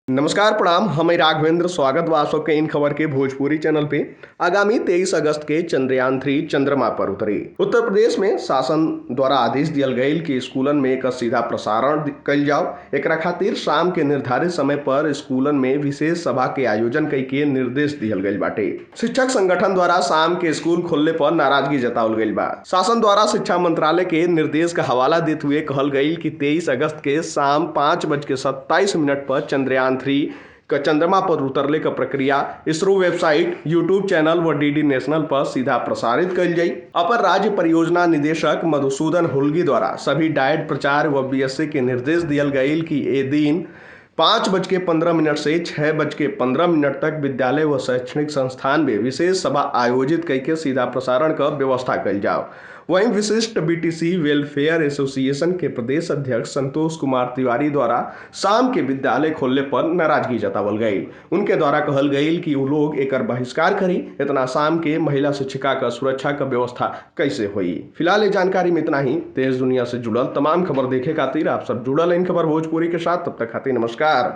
नमस्कार प्रणाम, हम राघवेंद्र। स्वागत बा आप सबके इन खबर के भोजपुरी चैनल पे। आगामी 23 अगस्त के चंद्रयान 3 चंद्रमा पर उतरी। उत्तर प्रदेश में शासन द्वारा आदेश दियल गईल कि स्कूलन में एकर सीधा प्रसारण कईल जाओ। एकरा खातिर शाम के निर्धारित समय पर स्कूलन में विशेष सभा के आयोजन कई के निर्देश दियल गईल बाटे। शिक्षक संगठन द्वारा शाम के स्कूल खोलने पर नाराजगी जतावल गईल बा। शासन द्वारा शिक्षा मंत्रालय के निर्देश का हवाला देते हुए कहल गईल कि 23 अगस्त के शाम 5:27 पर चंद्रयान 3 का चंद्रमा पर उतरले का प्रक्रिया इसरो वेबसाइट, यूट्यूब चैनल व डीडी नेशनल पर सीधा प्रसारित कईल जाई। अपर राज्य परियोजना निदेशक मधुसूदन हुलगी द्वारा सभी डाइट प्रचार व बीएसए के निर्देश दियल गईल कि ए दिन 5:15 से 6:15 तक विद्यालय व शैक्षणिक संस्थान में विशेष सभा आयोजित करके सीधा प्रसारण का व्यवस्था कईल जाओ। वहीं विशिष्ट बीटीसी वेलफेयर एसोसिएशन के प्रदेश अध्यक्ष संतोष कुमार तिवारी द्वारा शाम के विद्यालय खोलने पर नाराजगी जतावल गई। उनके द्वारा कहल गई कि वो लोग एकर बहिष्कार करी, इतना शाम के महिला शिक्षिका का सुरक्षा का व्यवस्था कैसे हुई। फिलहाल ये जानकारी में इतना ही। देश दुनिया से जुड़ल तमाम खबर देखे खातिर आप सब जुड़ल इन खबर भोजपुरी के साथ। तब तक खातिर नमस्कार।